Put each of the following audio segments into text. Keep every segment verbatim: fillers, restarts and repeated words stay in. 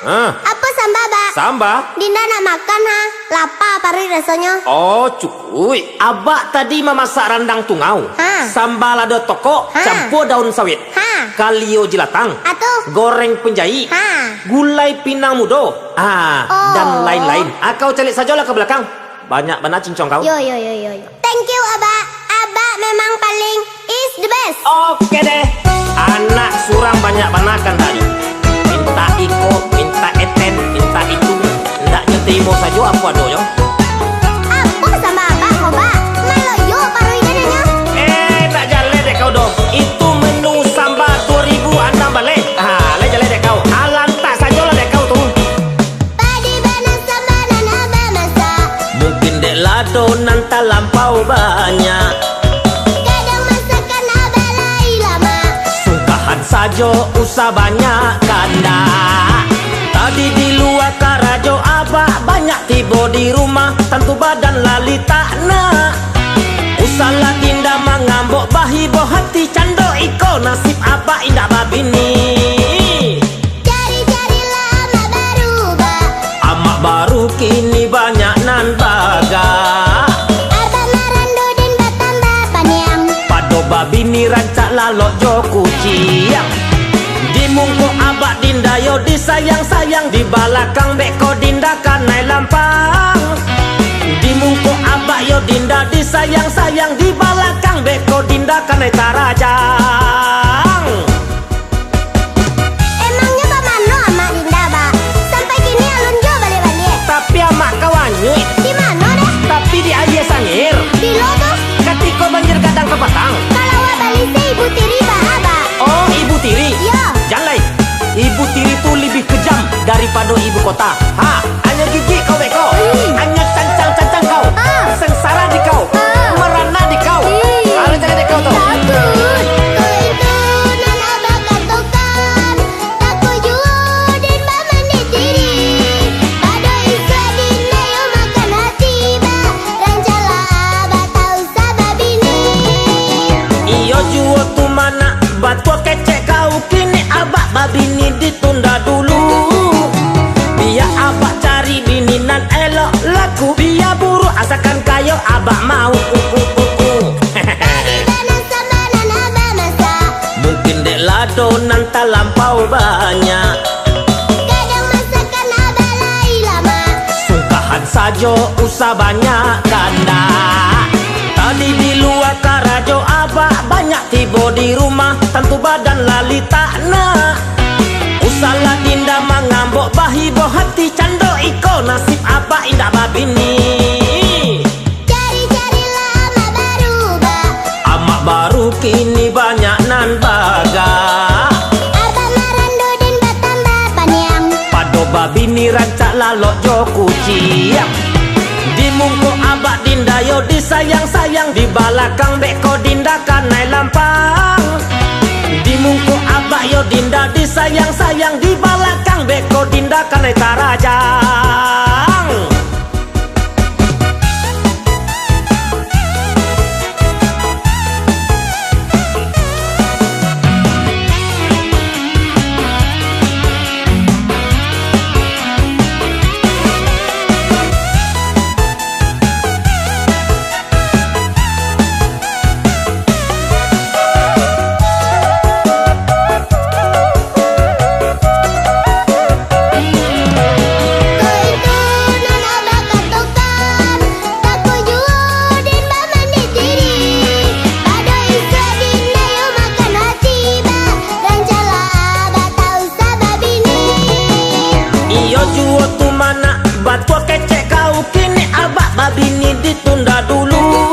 Ah. Apo samba, Bak? Samba? Dinda nak makan, ha. Lapa paruik rasonyo. Oh, cukuik. Abak tadi mamasak randang tungau. Ha. Samba lado tokok, Ha. campua daun sawit. Ha. Kalio jilatang. Atuh. Goreng penjahik. Ha. Gulai pinang mudo. Ah, Oh. dan lain-lain. Akau caliak sajolah ka balakang. Banyak bana cincong kau. Yo, yo, yo, yo, yo. Thank you, Abak. Abak memang paling is the best. Oke deh. Anak surang banyak bana kandak nyo. Minta iko, minta eten, minta itu. Ndak nyo tarimo sajo apo adonyo. Apo samba Abak ko, Bak? Maloyo paruik den nyo. Eh, ndak jaleh dek kau doh. Itu menu samba duo ribu anam baleh. Ha, lai jaleh dek kau. Alantak sajolah dek kau tu. Padi bana samba nan Abak masak. Mungkin dek lado nan talampau banyak. Kadang masakan Abak lai lamak. Sungkahan sajo usah banyak kandak. Tadi di lua karajo Abak banyak tibo di rumah, tantu badan lah litak nak. Usahlah Dinda mangambok, bahibo hati cando iko nasib Abak indak babini. Cari-carilah amak baru, Bak. Amak baru kini banyak nan bagak. Abak marando den batambah paniang. Pado babini rancak lalok jo kuciang. Di muko Abak Dinda yo disayang-sayang, di balakang beko Dinda kanai lampang. Di muko Abak yo Dinda disayang-sayang, di balakang beko Dinda kanai tarajang. Emangnyo bamano amak Dinda, Bak? Sampai kini alun juo baliak-baliak. Tapi amak kau anyuik. Di mano deh? Tapi di aia sangir. Bilo tu? Katiko banjir gadang kapatang. Kalau awak baliseh Ibu Tiri baa, Bak? Oh, Ibu Tiri? Iyo. Jan lai. Ibu Tiri tu labiah kejam daripado ibu kota. Ha, anyo jijik kau beko. Ih. Anyo cancang-cancang kau. Ah. Sangsara di kau. Ah. Marana di kau. Ih. Alah jadi dek kau tu. Takut, kok itu nan Abak katokan. Takut juo den bamandi tiri. Pado isuak Dinda yo makan hati, Bak. Rancaklah Abak tau sabab ini. Iyo juo tu manak, batua kecek kau, kini Abak babini ditunda dulu. Bia Abak cari bini nan elok laku, bia buruak asakan kayo Abak mau. Tadi bana samba nan Abak masak. Mungkin dek lado nan talampau banyak. Kadang masakan Abak lai lamak. Sungkahan sajo usah banyak kandak. Tadi di lua karajo Abak banyak tibo di rumah, tantu badan lah litak nak. Usahlah Dinda mangambok, bahibo hati cando iko nasib Abak indak babini. Cari-carilah amak baru, Bak. Amak baru kini banyak nan bagak. Abak marando den batambah paniang. Pado babini rancak lalok jo kuciang. Di muko Abak Dinda yo disayang-sayang, di balakang beko Dinda kanai lampang. Di muko Abak yo Dinda disayang-sayang, di balakang beko Dinda kanai tarajang. Ko itu nan Abah katokan, takok juo den bamandi tiri. Pado isuak dinda yo makan hati, Bah, rancaklah Abah tau sabab ini. Iyo juo tu manak, batua kecek kau, kini Abah babini ditunda dulu.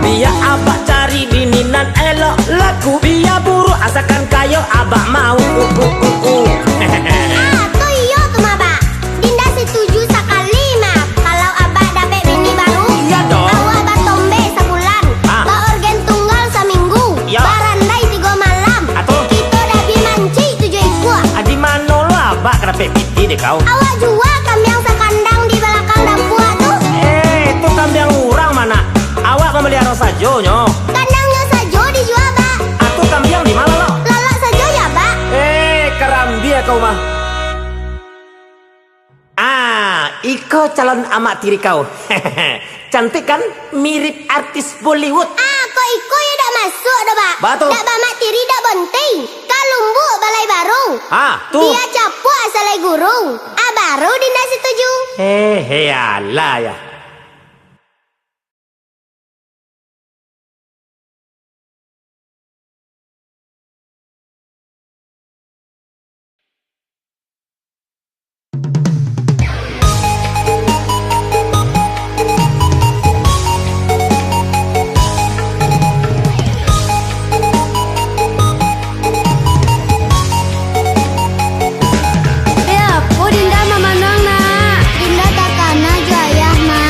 Bia Abah cari bini nan elok laku, bia buruak asakan kayo Abah mau. Uh, uh, uh, uh. Ah, tu iyo tu mah, Bah. Dinda setuju sakali mah, kalau Abah dapek bini baru. Iya dong. Awak batombe sabulan, ah, baorgen tunggal saminggu, ya, barandai tigo malam. Atuh. Kito dabi mancik tujuah ikua. Ah, di mano lo Abah ka dapek piti dek kau? Awak jua kambiang sakandang di balakang dapua tu. Eh, tu kambiang urang, manak. Awak mamaliharo sajo nyo. Kandangnyo sajo dijua, Bah. Atuh kambiang di ma lalok? Lalok sajo ya, Bah. Eh, karambia kau mah. Iko calon amak tiri kau. Cantik kan? Mirip artis Bollywood. Ah, kok iko yo dak masuak doh, Bak. Batua. Dak baamak tiri dak bonting. Kalumbuak balai barung. Ah, tu. Bia capuak salai gurung. Ah, baru Dinda setuju. Eh, he, alah ya. Eh, apo Dinda mamanang, Nak? Dinda takana jo ayah, Ma.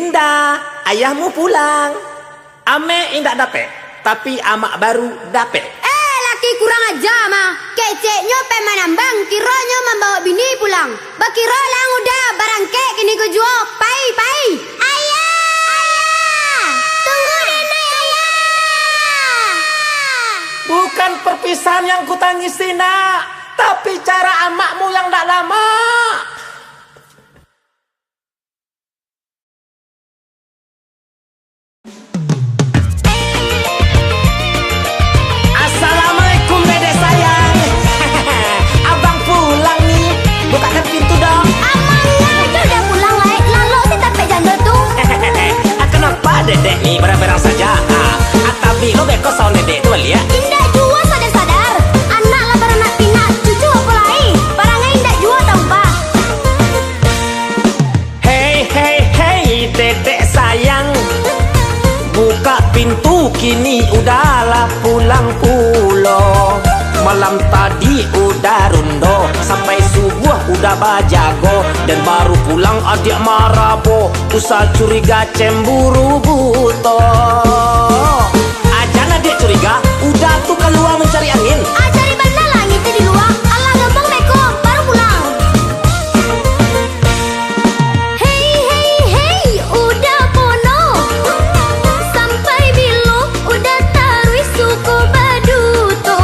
Inda, ayahmu pulang. Amek indak dapek, tapi amak baru dapek. Eh, laki kurang aja mah. Keceknyo pai manambang, kironyo mambawa bini pulang. Bakiro lah uda barangkek kini ko juo. Pai, pai. Ayah! Ayah! Tunggu dek nak, Ayah! Bukan perpisahan yang kutangisi, Nak, tapi cara amakmu yang ndak lamak. Assalamualaikum, Dedek sayang. Abang pulang ni. Bukakan pintu dong. Amangnyo tu udah pulang lai. Lalok si tapek jando tu. Kenapa Dedek ni barang-barang saja? Ah, tapi lo beko sawan Dedek tu baliak. Indak juo sadar-sadar. Anak lah baranak pinak, cucu apo lai? Parangai indak juo tau bah. Hei, hei, hei, Dedek sayang, buka pintu, kini udah lah pulang pulo. Malam tadi udah rundo, sampai subuah udah bajago, dan baru pulang adiak marabo, usah curiga cemburu buto. Ajan adiak curiga, udah tu kalua mancari angin. Ah, cari bana lah angin tu di lua. Alah gampang beko, baru pulang. Hei, hei, hei, udah pono. Sampai bilo udah taruih suko baduto.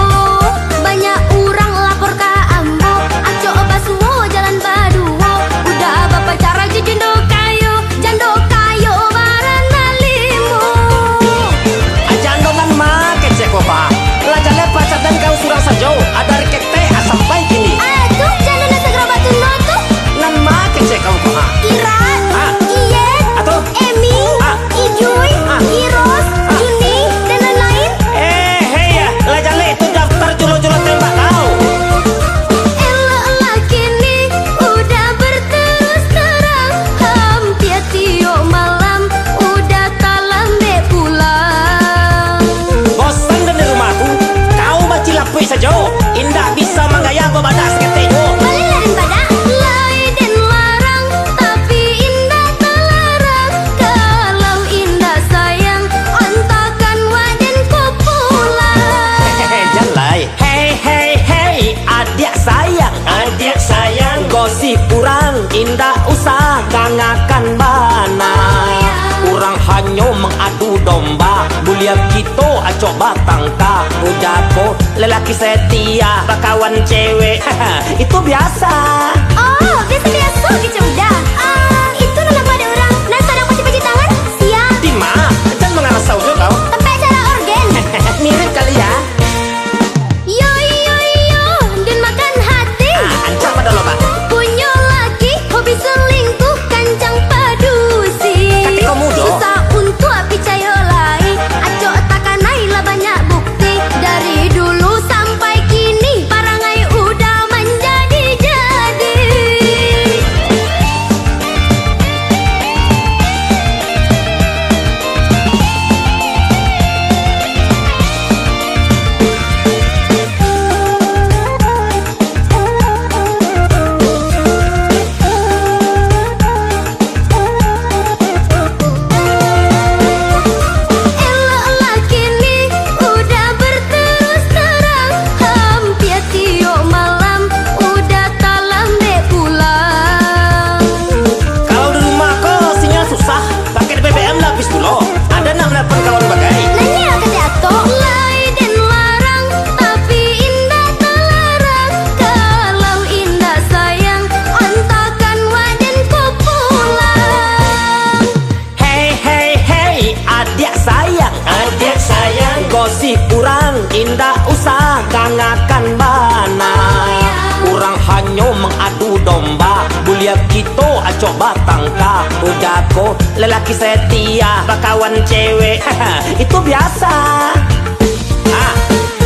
Banyak urang lapor ka ambo, acok basuo jalan baduo. Udah bapacaran jo jando kayo, jando kayo baranak limo. Ah, jando nan ma kecek ko, Pak? Lah jaleh pacaran kau surang sajo, ah, dari ketek, ah, sampai kini. Ah, tu jando nan sagarabat tuno tu. Nan ma kecek kau ko, ha? Ira, ah, Iyet, ah, tu? Emi, ah, Ijui, ah, Iros, ah, Juni, dan lain-lain. Eh, hei, ya, lah jaleh tu daftar julo-julo tembak kau. Elok lah kini udah berterus terang, hampir tiok malam udah talambek pulang. Bosan den di rumah tu, kau bacilapuik sajo, indak bisa manggaya babadak saketek juo. Balilah den badak, lai den larang, tapi indak talarang. Kalau indak sayang, antakan wak den ko pulang. Jan lai. Hei, hei, hei, adiak sayang, adiak sayang. Gosip urang indak usah dangakan bana. Urang hanyo mangadu domba, buliah kito acok batangka. Udah ko lelaki setia, bakawan cewek, itu biasa. Oh, biasa-biasa kecek udah. Ah, itu nan namo dek urang nan sadang paci-paci tangan? Sia. Dima, jan mangarasau jo kau. Tampek acara orgen. Mirip kali ya. Yo, yo, yo, den makan hati. Ah, ancak pada lo, Pak. Punyo laki hobi selingkuh, kancang padusi. Katiko mudo. Susah untuak picayo lai, acok takanai lah banyak bukti. Dari dulu sampai kini, parangai udah manjadi-jadi. Elok lah kini udah berterus terang, hampir tiok malam udah talambek pulang. Kalau di rumah ko sinyal susah, paket B B M lah habis pulo. Ada nak menelpon kawan bagai? Nanya ka si Atok. Lai den larang, tapi indak talarang. Kalau indak sayang, antakan wak den ko pulang. Hei, hei, hei, adiak sayang, adiak sayang. Gosip urang indak usah dangakan bana. Urang hanyo mangadu domba, buliah kito acok batangka. Udah ko lelaki setia, bakawan cewek, itu biasa. Ah,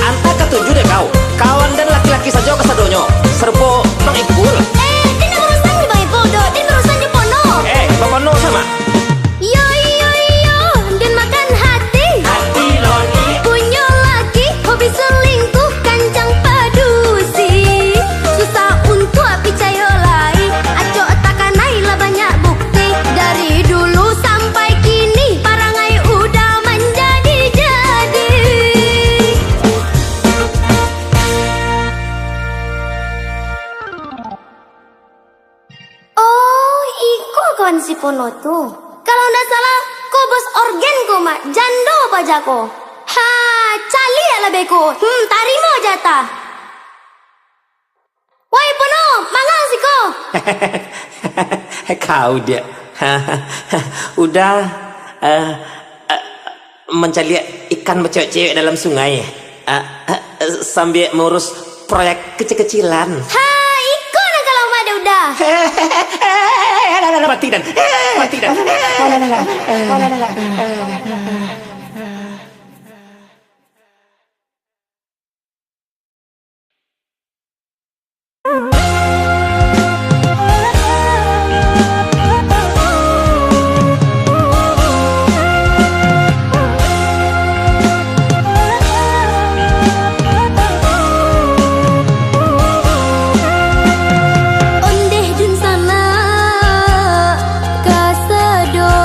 anta katuju dek kau. Kawan den laki-laki sajo kasadonyo. Sarupo Bang Ipul. Eh, den ndak barusan jo Bang Ipul doh. Den barusan jo Pono. Eh, Bang Pono sama. Yo, yo, yo, den makan hati. Hati lo ni. Punyo laki, hobi selingkuh, kancang padusi. Susah untuak picayo lai. Acok takanai lah banyak bukti. Dari dulu sampai Lo tu. Kalau ndak salah, ko bos orgen ko, Mak. Jando paja ko. Ha, caliak lah beko. Hmm, tarimo jatah. Wai Pono, manga siko. Kau, Diak. Udah, eh, eh, mancaliak ikan bacewek-cewek dalam sungai, eh, eh, sambia maurus proyek kecil-kecilan. Ha, iko nan kalau Mak dek Uda. Mati dan, mati dan. Ondeh dunsanak kasadonyo.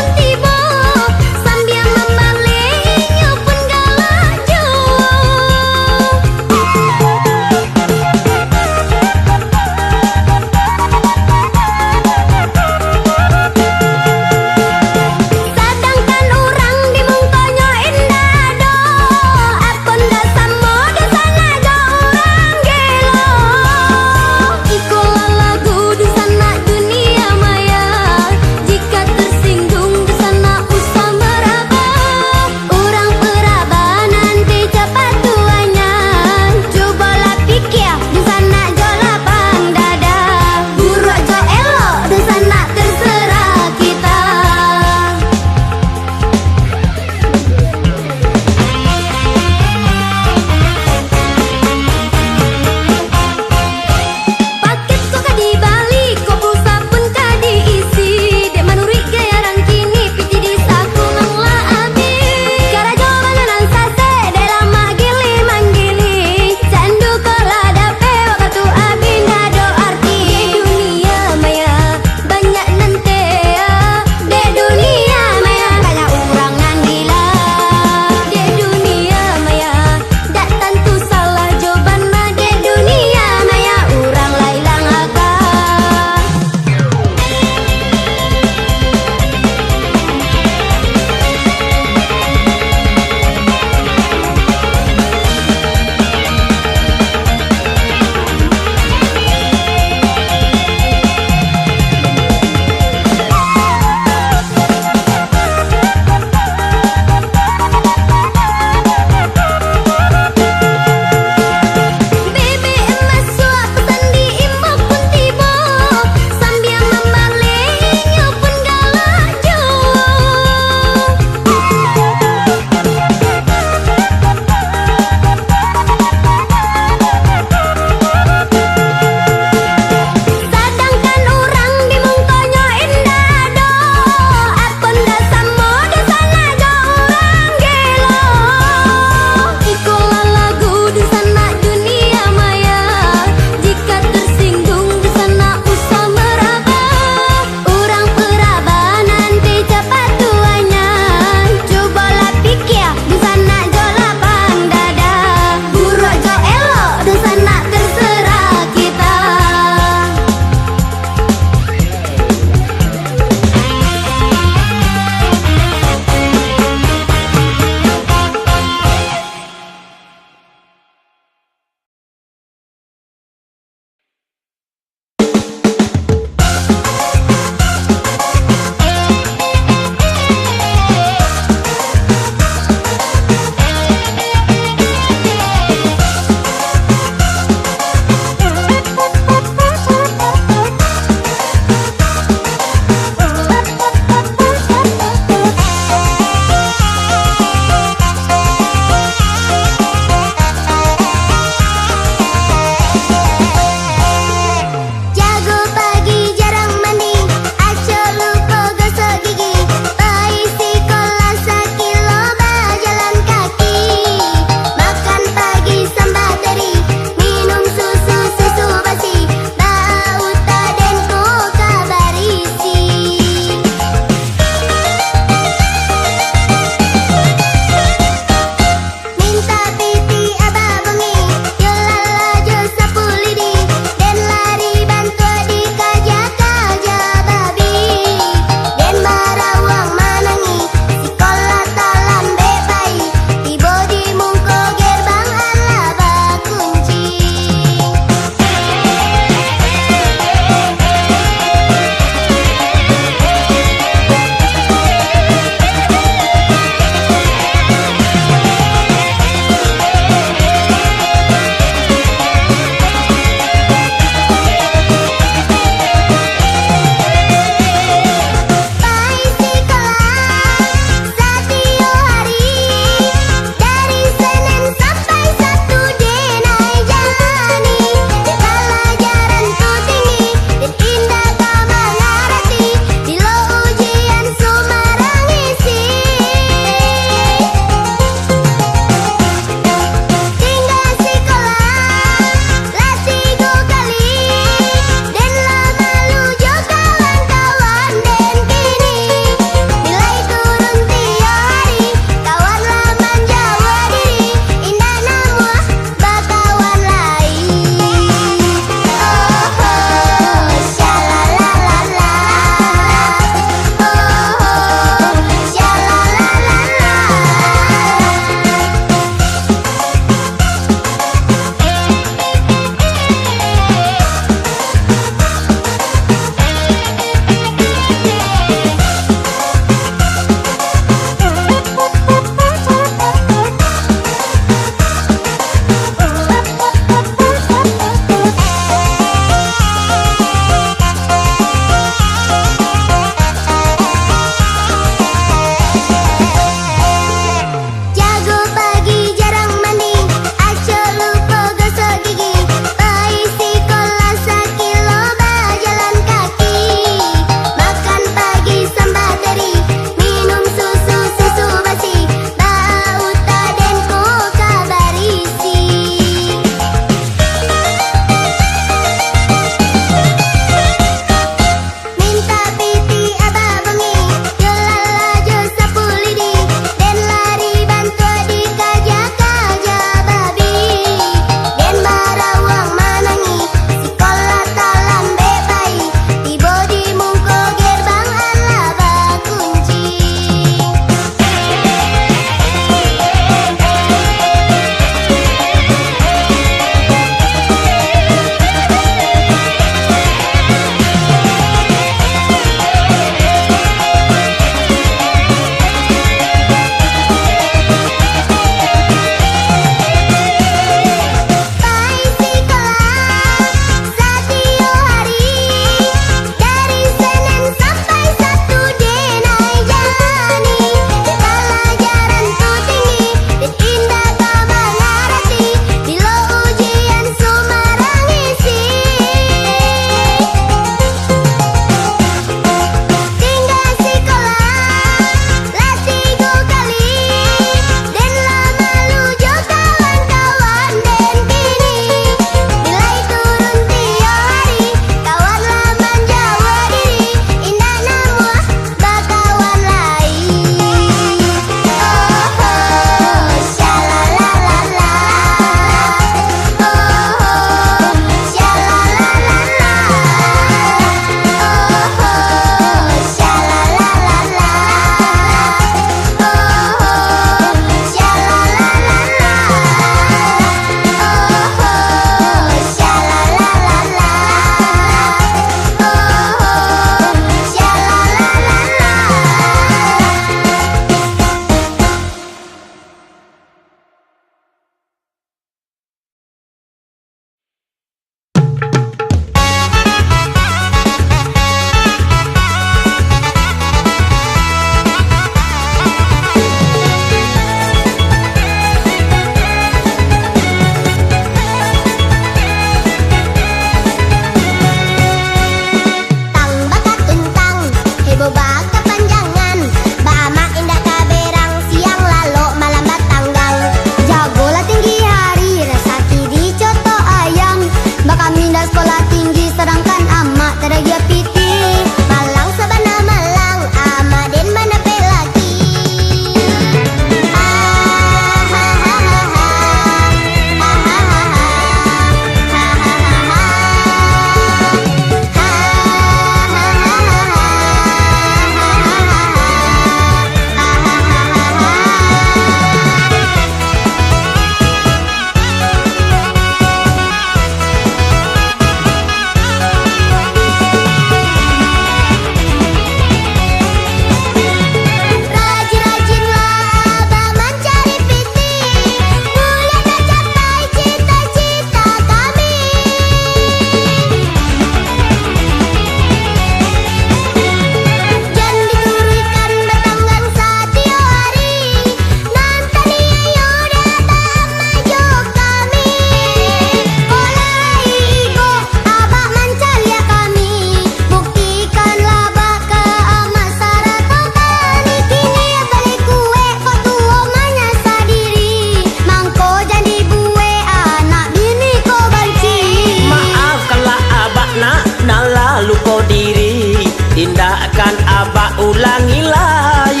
Akan abak ulangi lai.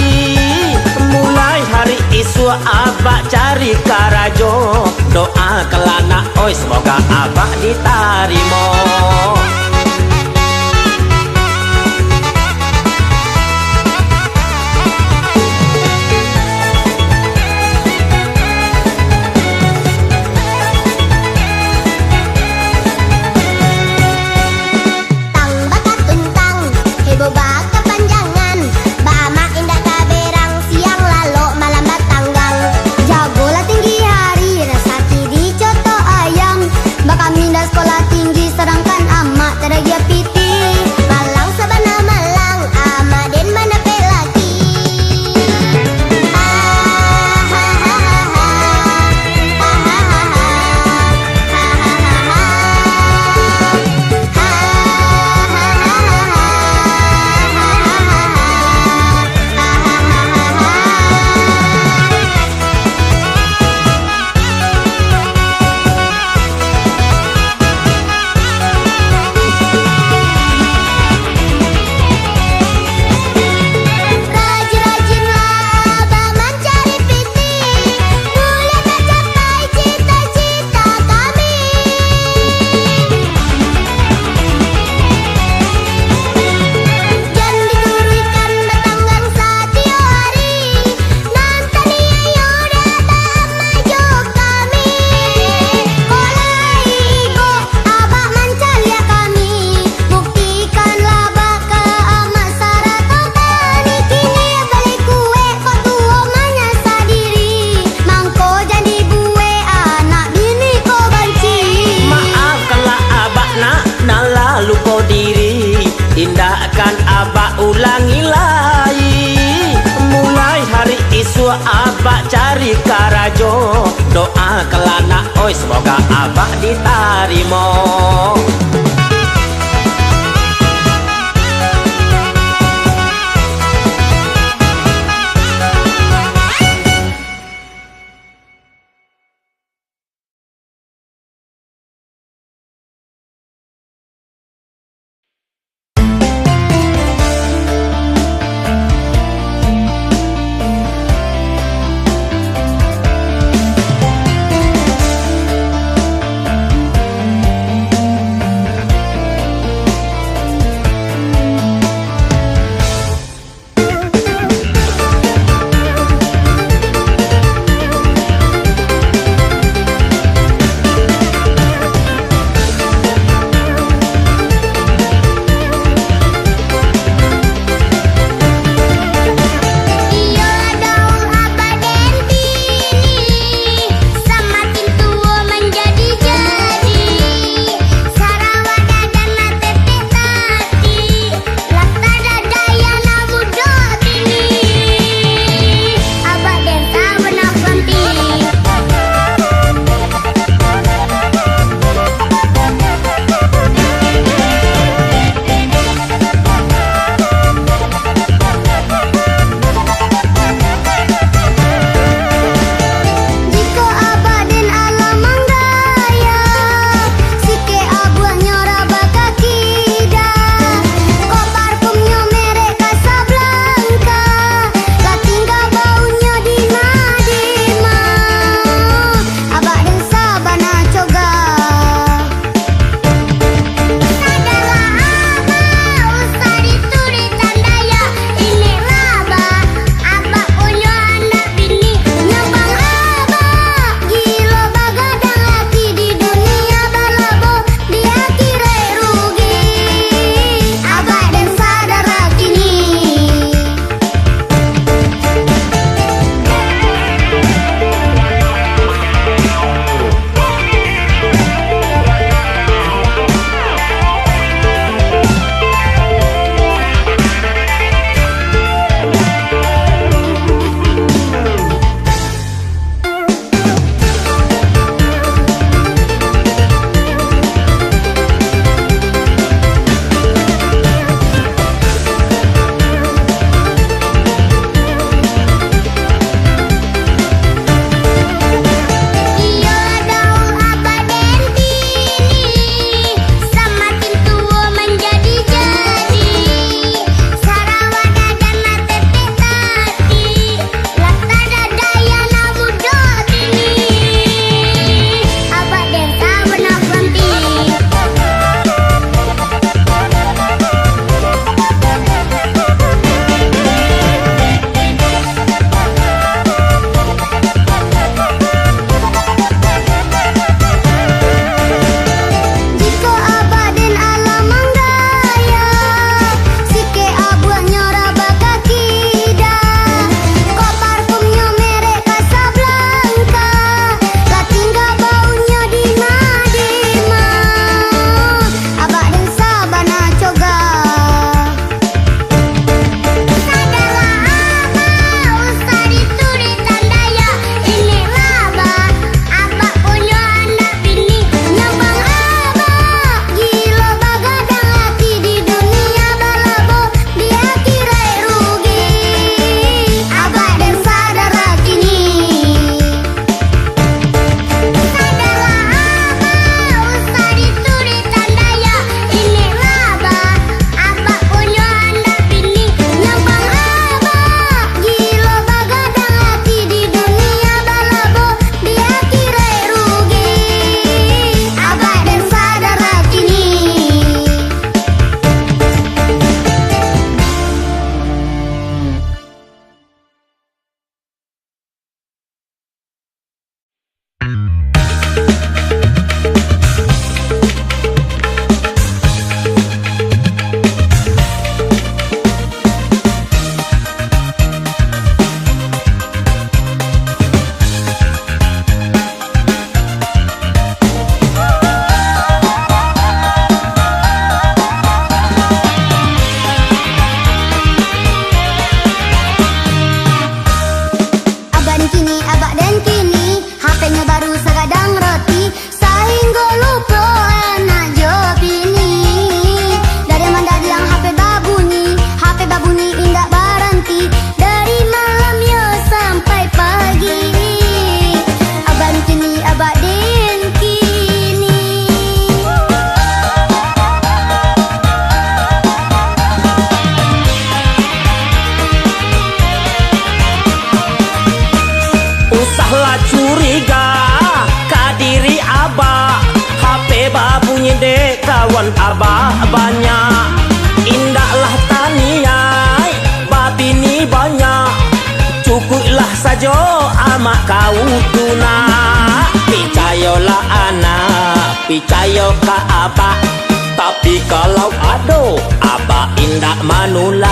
Mulai hari isuak abak cari karajo. Doakanlah nak oi, semoga abak ditarimo. Tang bakatuntang, heboh bakapanjangan, baamak indak taberang, siang lalok malam batanggang. Jagolah tinggi hari, rasaki dicotok ayam, bakamindah sekolah tinggi, sadangkan amak tadagiah pitih. Malang sabana malang, amak den mandapek laki. Rajin-rajinlah abak mancari pitih, buliah tacapai cita-cita kami. Jan dituruikan batanggang satiok ari, nan taniayo dek abak jo kami. Kok lai igo abak mancaliak kami, buktikanlah bak ka amak sarato kami. Kini baliak kuek kok tuo manyasa diri, mangko jan dibuek anak bini ko banci. Maafkanlah abak nak, nan lah lupo diri. Indakkan abak ulangi lai. Mulai hari isuak abak cari karajo. Doakanlah nak oi, semoga abak ditarimo. Abah banyak, indaklah taniai, babini banyak, cukuiklah sajo amak kau tu nak. Picayolah anak, picayo ka abah, tapi kalau ado, abah indak manulak.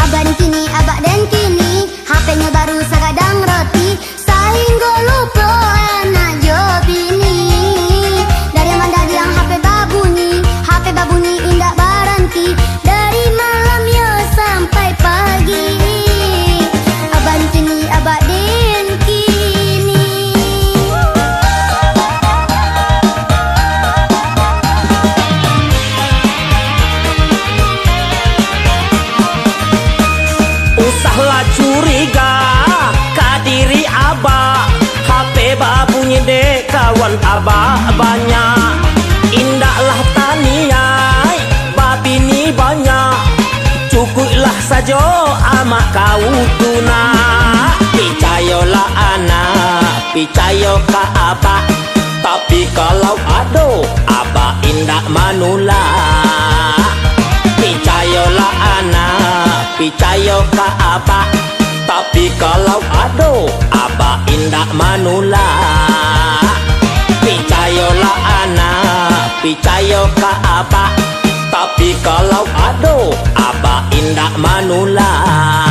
Abah den kini, abah den kini, H P-nyo baru sagadang roti, sahinggo lupo anak jo bini. Dari mandadiang H P babunyi, H P babunyi indak baranti, dari malam yo sampai pagi. Abah den kini, abah den kini. Usahlah curiga ka diri abah, H P babunyi dek kawan abah banyak. Indaklah taniai, babini banyak, cukuiklah sajo amak kau tu nak. Picayolah anak, picayo ka abah, tapi kalau ado, abah indak manulak. Picayolah anak, picayo ka abah, tapi kalau ado, abah indak manulak. Picayolah anak, picayo ka abah, tapi kalau ado, abah indak manulak.